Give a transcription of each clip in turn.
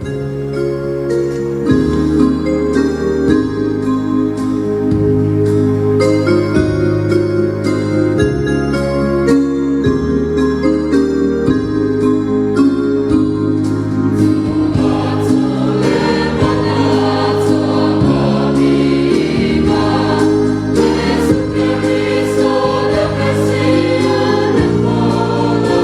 Iesu Keriso le Mesia le folauga.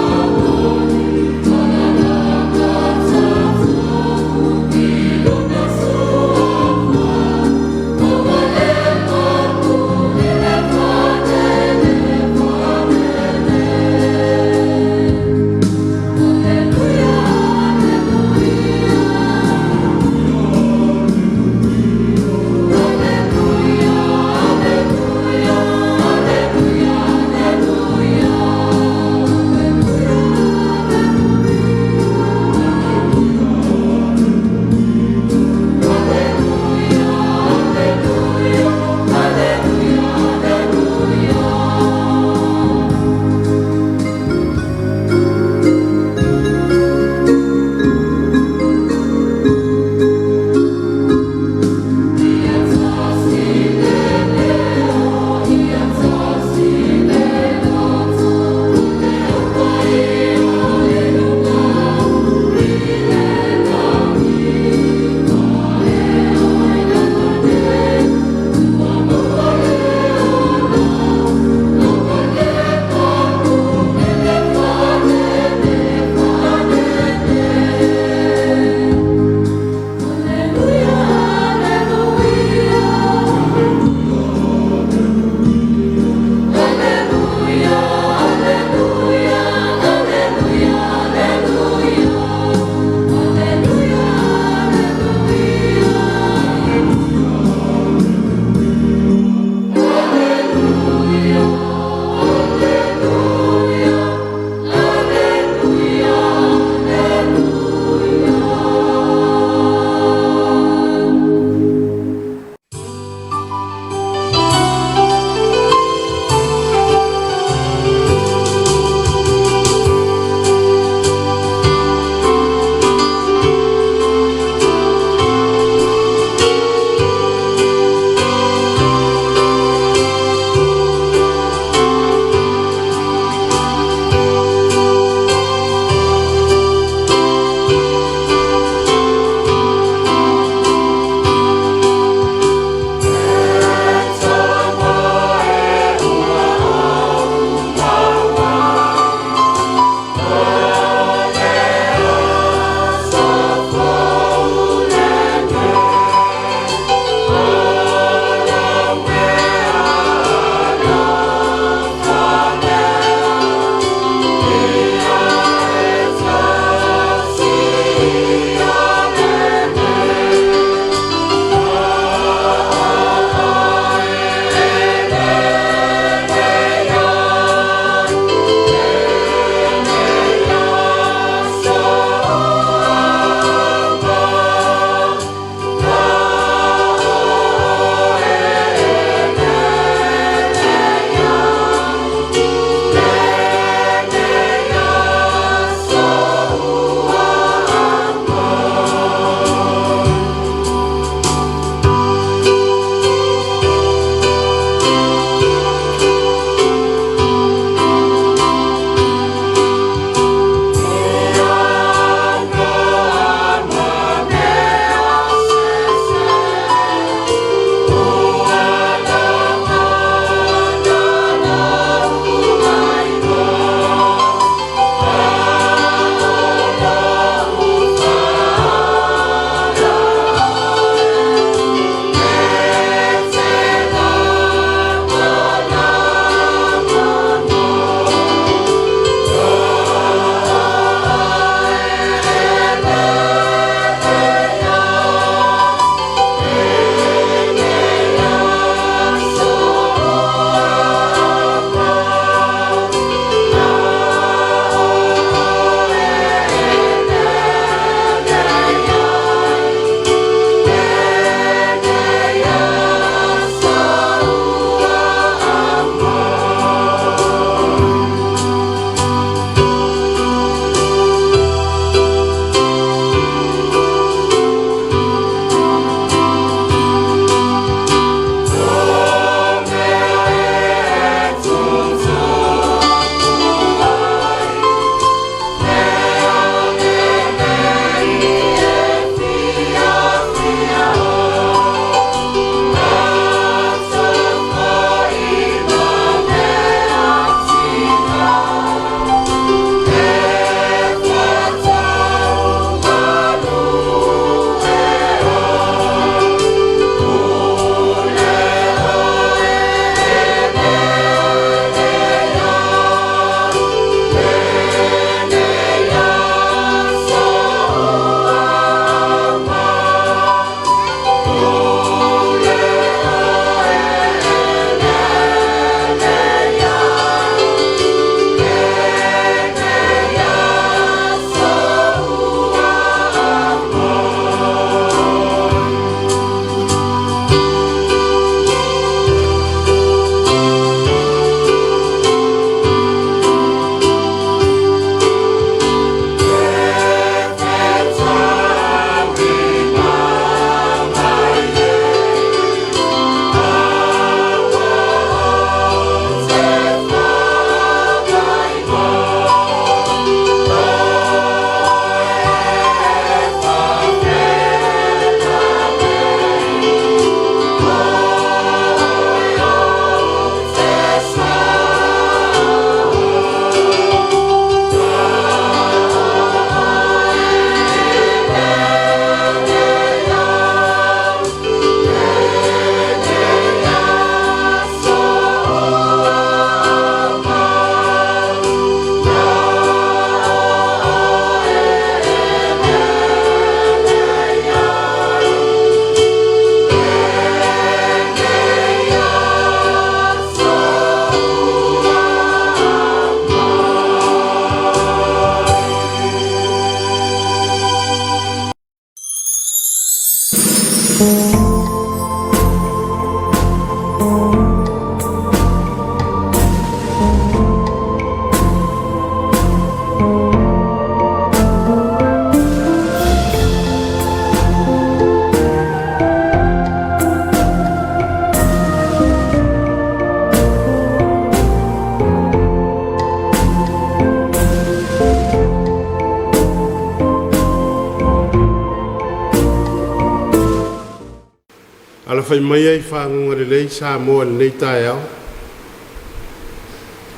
Alafai maia i faguga lelei Samoa i lenei taeao,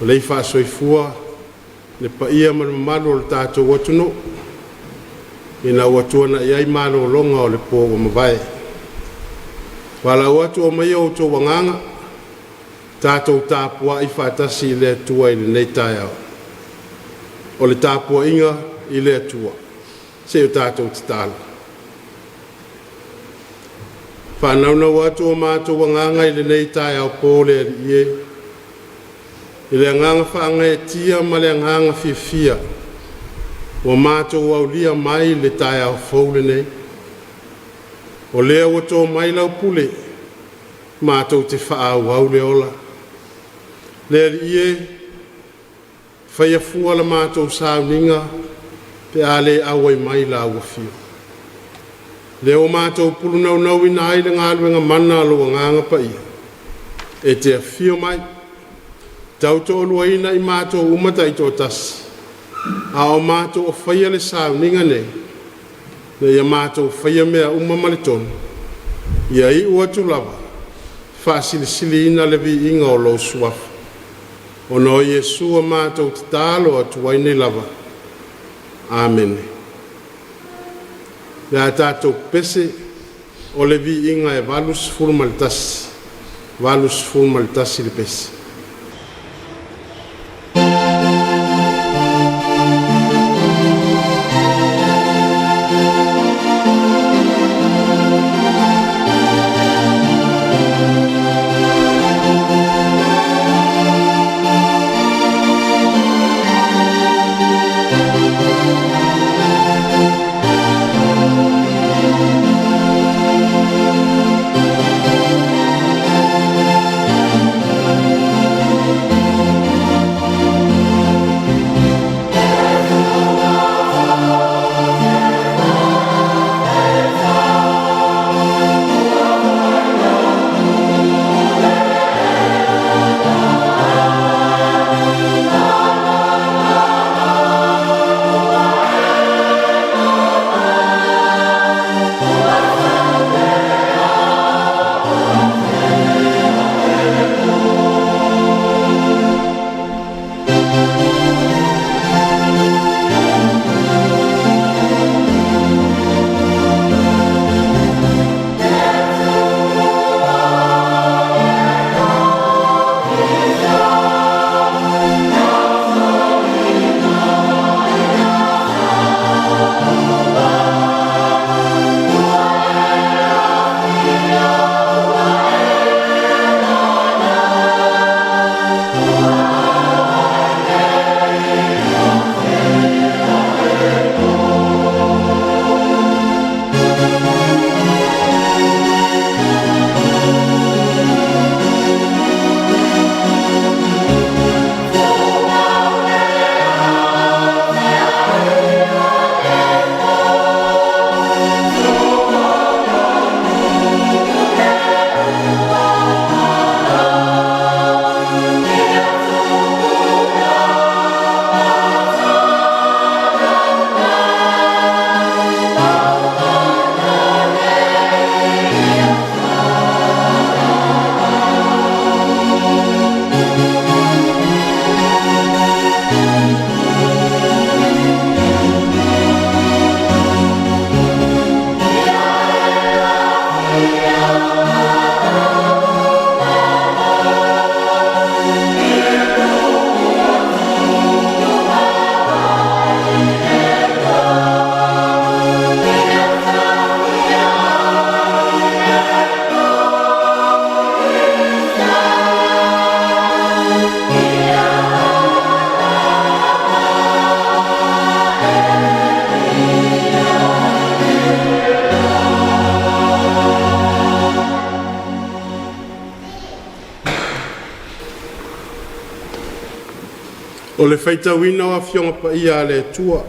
ua lei faasoifua le paia ma le mamalu o le tatou atunuu ina ua tuanai ai malologa o le po ua mavae. Valaau atu, aumaia outou agaga tatou tapuai faatasi i le Atua i lenei taeao. O le tapuaiga i le Atua, se i o tatou tatalo. Faanaunau atu o matou agaga i lenei taeao fou le Alii e, i le agaga faagaeetia ma le agaga fiafia ua matou aulia mai le taeao fou lenei. O lea ua to mai lau pule matou te faaauau le ola. Le Alii e, faia fua la matou sauniga pe a le auai mai lau afio. Lea ua matou pulu naunauina ai le galuega mana a lou Agaga Paia e te afio mai, tautoaluaina i matou uma taitoatasi, a o matou faia le sauniga nei, ina ia matou faia mea uma ma le tonu, ia iu atu lava faasilisiliina le viiga o lou Suafa. Ona o Iesu matou tatalo atu ai nei lava. Amene. Le a tatou pepese o le viiga e 81, 81 le pese. O le faitauina o Afioga Paia a le Atua,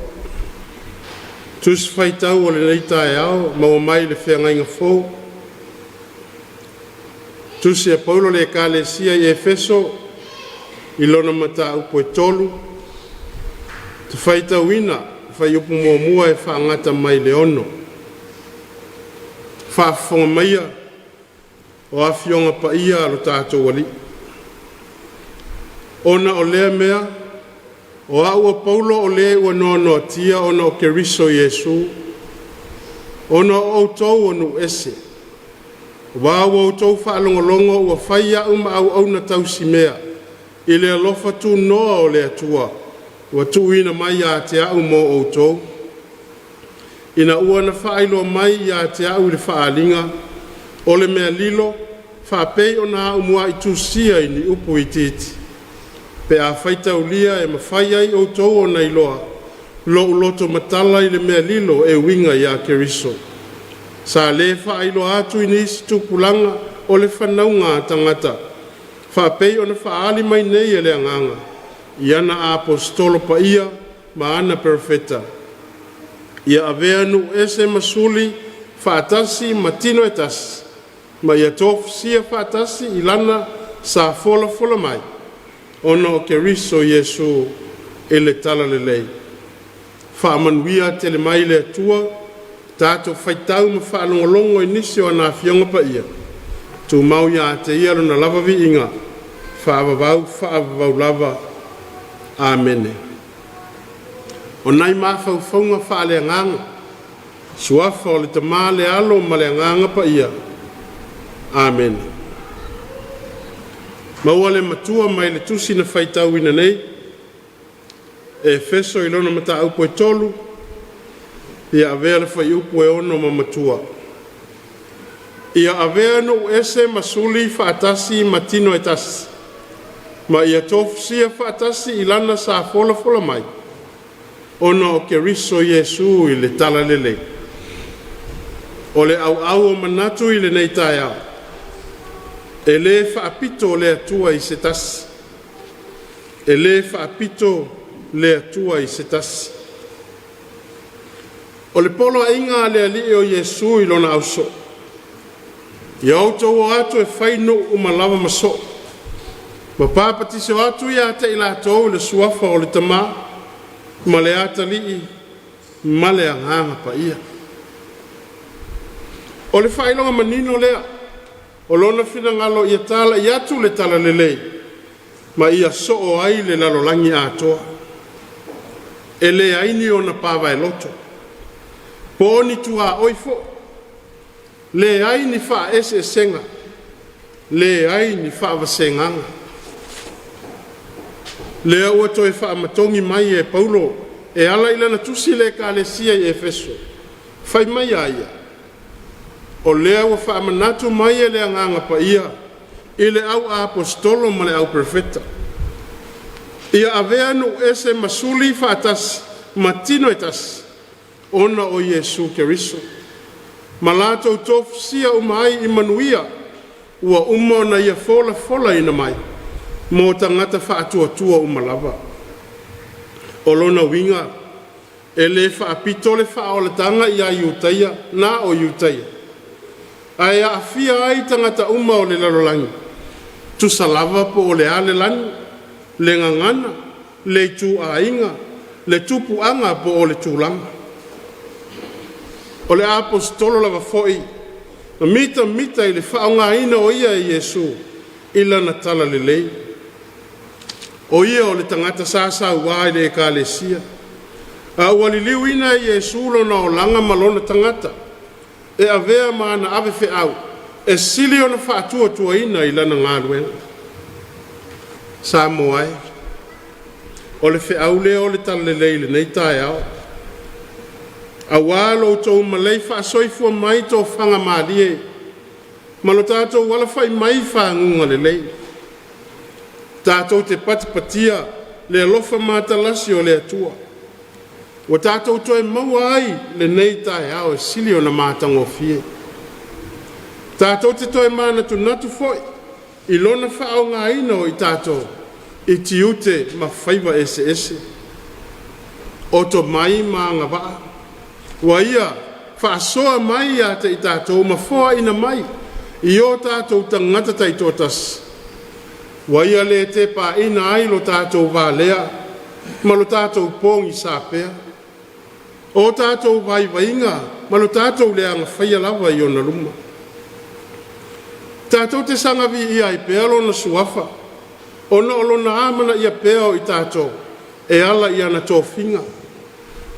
Tusi Faitau o lenei taeao maua mai le Feagaiga Fou, Tusi a Paulo i le Ekalesia i Efeso i lona mataupu e 3, te faitauina le fuaiupu muamua e faagata mai i le 6. Faafofoga maia O Afioga Paia a lo tatou Alii. Ona o lea mea, o au o Paulo o le ua noanoatia ona o Keriso Iesu, ona o outou o nuu ese, aua ua outou faalogologo ua fai au ma auauna tausimea i le alofa tunoa o le Atua ua tuuina mai ia te au mo outou, ina ua na faailoa mai ia te au i le faaaliga, o le mea lilo, faapei ona au muai tusia i ni upu itiiti, pe a faitaulia e mafai ai outou ona iloa lou loto matala i le mea lilo e uiga ia Keriso. Sa le faailoa atu i nisi tupulaga o le fanauga a tagata, faapei ona faaali mai nei e le Agaga i ana aposetolo paia ma ana perofeta, ia avea nuu ese ma suli faatasi ma tino e tasi, ma ia tofusia faatasi i lana sa folafola mai, ona o Keriso Iesu i le talalelei. Faamanuia tele mai le Atua tatou faitau ma faalogologo i nisi o ana Afioga Paia, tumau ia te Ia Lona lava viiga faavavau faavavau lava. Amene. O nai mafaufauga faaleagaga, suafa o le Tama le Alo ma le Agaga Paia. Amene. Maua le matua mai le tusi na faitauina nei, Efeso i lona mataupu e 3, ia avea le fuaiupu e 6 ma matua. Ia avea nuu ese ma suli faatasi ma tino e tasi, ma ia tofusia faatasi i lana sa folafola mai, ona o Keriso Iesu i le talalelei. O le auau o manatu i lenei taeao, e le faapito le Atua i se tasi. E le faapito le Atua i se tasi. O le poloaiga a le Alii o Iesu i lona ausoo, ia outou o atu e fai nuu uma lava ma soo, ma papatiso atu ia te i latou i le suafa o le Tama ma le Atalii ma le Agaga Paia. O le faailoga manino lea o lona finagalo ia talai atu le talalelei ma ia soo ai le lalolagi atoa. E leai ni ona pavaeloto po o ni tuaoi foi, leai ni faaeseesega, leai ni faavasegaga. Lea ua toe faamatogi mai e Paulo e ala i lana tusi i le Ekalesia i Efeso, fai mai a ia, “O lea ua faamanatu mai e le Agaga Paia i le au aposetolo ma le au perofeta, ia avea nuu ese ma suli faatasi ma tino e tasi, ona o Iesu Keriso, ma latou tofusia uma ai i manuia ua uma ona Ia folafolaina mai mo tagata faatuatua uma lava.” O lona uiga, e le faapito le faaolataga ia Iutaia na o Iutaia, ae aafia ai tagata uma o le lalolagi, tusa lava po o le a le lagi, le gagana, le ituaiga, le tupuaga po o le tulaga. O le aposetolo lava foi na mitamita i le faaaogaina o ia e Iesu i lana talalelei. O ia o le tagata sa saua i le ekalesia, a ua liliuina e Iesu lona olaga ma lona tagata e avea ma ana ave feau e sili ona faatuatuaina i lana galuega. Samoa e, o le feau lea o le talalelei i lenei taeao, aua lo outou malei faasoifua mai i tofaga malie ma lo tatou alafai mai i faguga lelei. Tatou te patipatia le alofa matalasi o le Atua ua tatou toe maua ai lenei taeao e sili ona matagofie. Tatou te toe manatunatu foi i lona faaaogaina o i tatou i tiute ma faiva eseese, o tomai ma agavaa ua Ia faasoa mai ia te i tatou ma foaina mai i o tatou tagata taitoatasi, ua Ia le tepaaina ai lo tatou valea ma lo tatou pogisa pea, o tatou vaivaiga ma lo tatou leaga faia lava i ona luma. Tatou te saga viia ai pea Lona Suafa, ona o Lona amanaia pea o i tatou e ala i ana tofiga,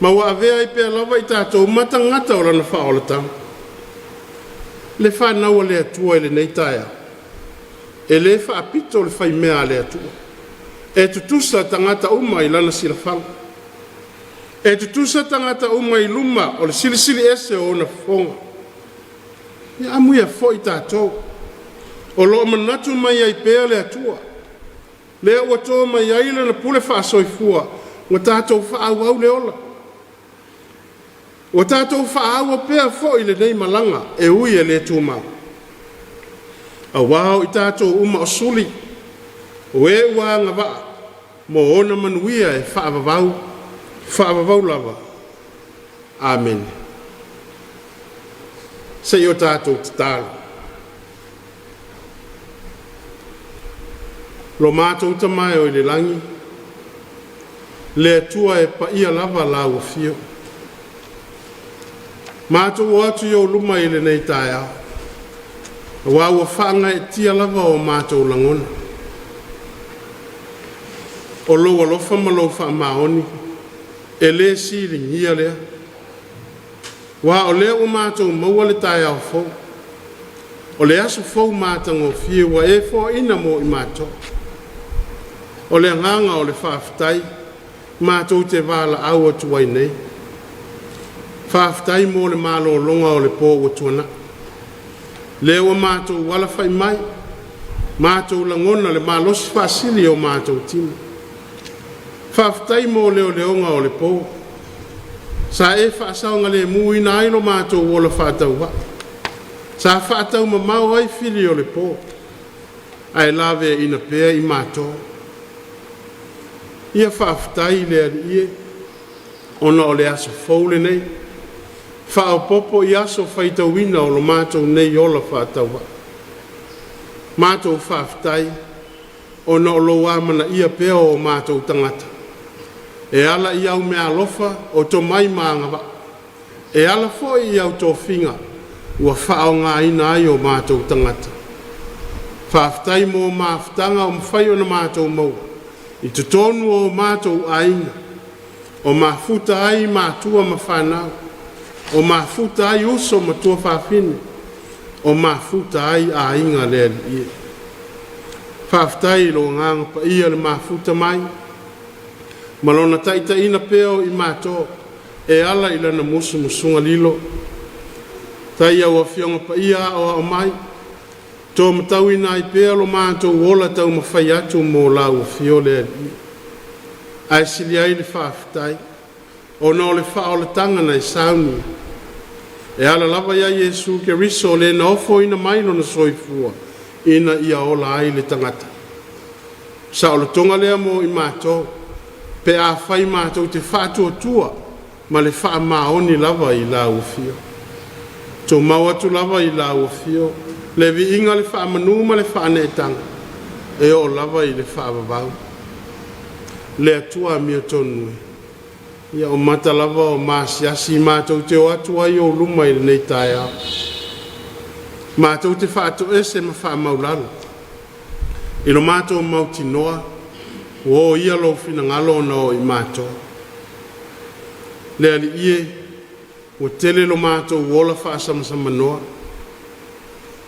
ma ua avea ai pea lava i tatou ma tagata o Lana faaolataga. Le fanau a le Atua i lenei taeao, e le faapito le faimea a le Atua, e tutusa tagata uma i lana silafaga. E tutusa tagata uma i luma o le Silisili Ese o ona fofoga. Ia amuia foi tatou o lo o manatu mai ai pea le Atua, lea ua to mai ai Lana pule faasoifua ua tatou faaauau le ola. Ua tatou faaauau pea foi lenei malaga e ui e le tumau, aua o i tatou uma o suli, o e ua agavaa mo ona manuia e faavavau, faavavau lava. Amene. Se i o tatou tatalo. Lo matou Tama e oi le lagi, le Atua e paia lava lau afio. Matou o atu i ou luma i lenei taeao, aua ua faagaeetia lava o matou lagona. O lou alofa ma lou faamaoni e le siligia lea, aua o lea ua matou maua le taeao fou, o le aso fou matagofie ua e foaina mo i matou. O le agaga o le faafetai matou te valaau atu ai nei. Faafetai mo le malologa o le po ua tuanai, lea ua matou alafai mai, matou lagona le malosi faasili i o matou tino. Faafetai mo leoleoga o le po, sa e faasaogalemuina ai lo matou ola faatauvaa, sa faataumamao ai fili o le po, ae laveaina pea i matou. Ia faafetai le Alii e, ona o le aso fou lenei, faaopoopo i aso faitauina o lo matou nei ola faatauvaa. Matou faafetai ona o lou amanaia pea o matou tagata e ala i au meaalofa o tomai ma agavaa, e ala foi i au tofiga ua faaaogaina ai o matou tagata. Faafetai mo mafutaga ua mafai ona matou maua i totonu o o matou aiga, o mafuta ai matua ma fanau, o mafuta ai uso ma tuafafine, o mafuta ai aiga le Alii e. Faafetai i lo Agaga Paia i le mafuta mai ma Lona taitaiina pea o i matou e ala i Lana musumusuga lilo. Tai au Afioga Paia Aoao mai, tumatauina ai pea lo matou ola taumafai atu mo lau afio le Alii. Ae sili ai le faafetai ona o le faaolataga na e saunia e ala lava ia Iesu Keriso o le na ofoina mai lona soifua ina ia ola ai le tagata. Saolotoga lea mo i matou pe afai matou te faatuatua ma le faamaoni lava i lau afio. Tumau atu lava i lau afio le viiga, le faamanu ma le faaneetaga e oo lava i le faavavau. Le Atua amiotonu e, ia o mata lava o maasiasi matou te o atu ai i ou luma i lenei taeao, matou te faatoese ma faamaualalo i lo matou mautinoa ua oia lou finagalo ona o i matou. Le Alii e, ua tele lo matou ola faasamasamanoa,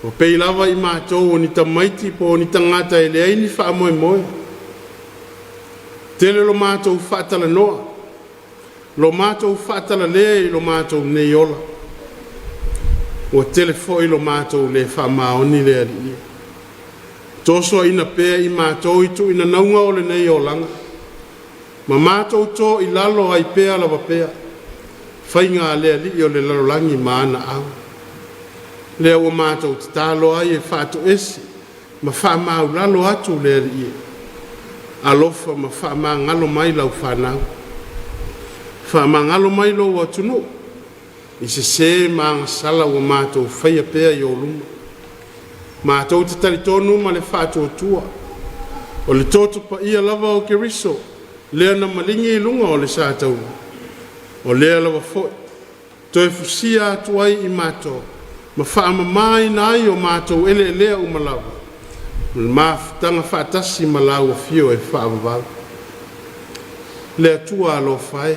ua pei lava i matou o ni tamaiti po o ni tagata e leai ni faamoemoe. Tele lo matou faatalanoa, lo matou faatalale i lo matou nei ola. Ua tele foi lo matou le faamaoni le Alii e. Tosoaina pea i matou i tuuinanauga o lenei olaga, ma matou to i lalo ai pea lava pea faiga a le alii o le lalolagi ma ana au. Lea ua matou tatalo ai e faatoese ma faamaulalo atu le Alii e. Alofa ma faamagalo mai lau fanau, faamagalo mai lou atunuu i sese ma agasala ua matou faia pea i ou luma. Matou te talitonu ma le faatuatua, o le toto paia lava o Keriso lea na maligi i luga o le sataua, o lea lava foi toe fusia atu ai i matou ma faamamāina ai o matou eleelea uma lava, ma le mafutaga faatasi ma lau Afio e faavavau. Le Atua alofa e,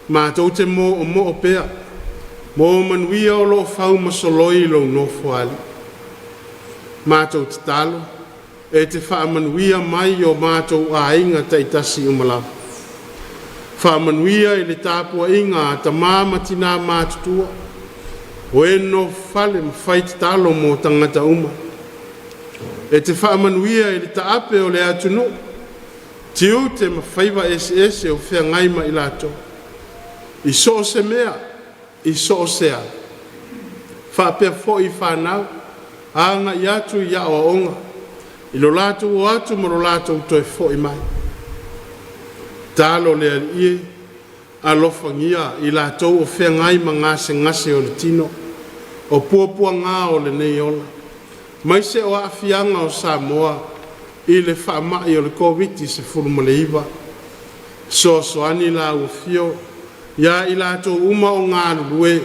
matou te moomoo pea mo manuia o lo o faumasoloi i lou Nofoalii. Matou tatalo e te faamanuia mai i o matou aiga taitasi uma lava. Faamanuia i le tapuaiga a tama ma tina matutua o e nonofo fale ma fai tatalo mo tagata uma. E te faamanuia i le taape o le atunuu, tiute ma faiva eseese o feagai ma i latou, i so o se mea, i so o se ala, faapea foi fanau agai atu i aoaoga i lo latou o atu ma lo latou toe foi mai. Tatalo le Alii e, alofagia i latou o feagai ma gasegase o le tino, o puapuaga o lenei ola, aemaise o aafiaga o Samoa i le faamai o le Koviti-19. Fesoasoani lau Afio ia i latou uma o galulue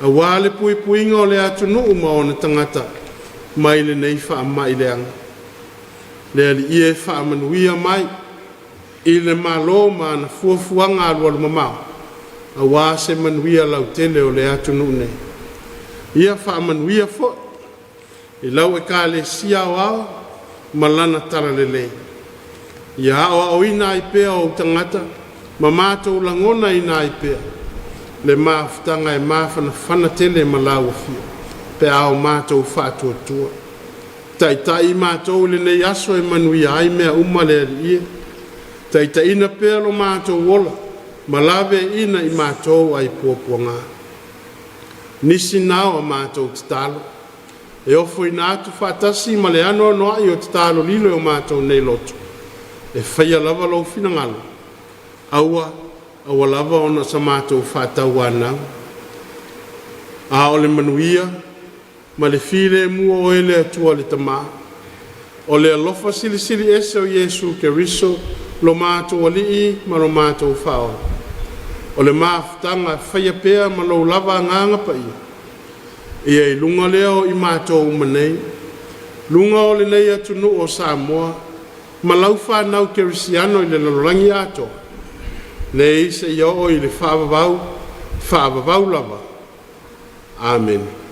aua le puipuiga o le atunuu ma ona tagata mai lenei faamai leaga. Le Alii e, faamanuia mai i le Malo ma ana fuafuaga alualumamao aua se manuia lautele o le atunuu nei. Ia faamanuia foi i lau Ekalesia Aoao ma lana talalelei, ia aoaoina ai pea ou tagata ma matou lagonaina ai pea le mafutaga e mafanafana tele ma lau Afio pe a o matou faatuatua. Taitai i matou i lenei aso e manuia ai mea uma le Alii e, taitaiina pea lo matou ola ma laveaiina i matou ai puapuaga. Nisi na o a matou tatalo e ofoina atu faatasi ma le anoanoai o tatalo lilo e o matou nei loto, e faia lava lou finagalo, aua, aua lava ona so matou faatauanau, a o le manuia ma le filemu o Oe le Atua le Tama, o le alofa silisili ese o Iesu Keriso lo matou Alii ma lo matou Faaola, o le mafutaga e faia pea ma lou lava Agaga Paia, ia i luga lea o i matou uma nei, luga o lenei atunuu o Samoa, ma lau fanau kerisiano i le lalolagi atoa, nei seia oo i le faavavau, faavavau lava. Amene.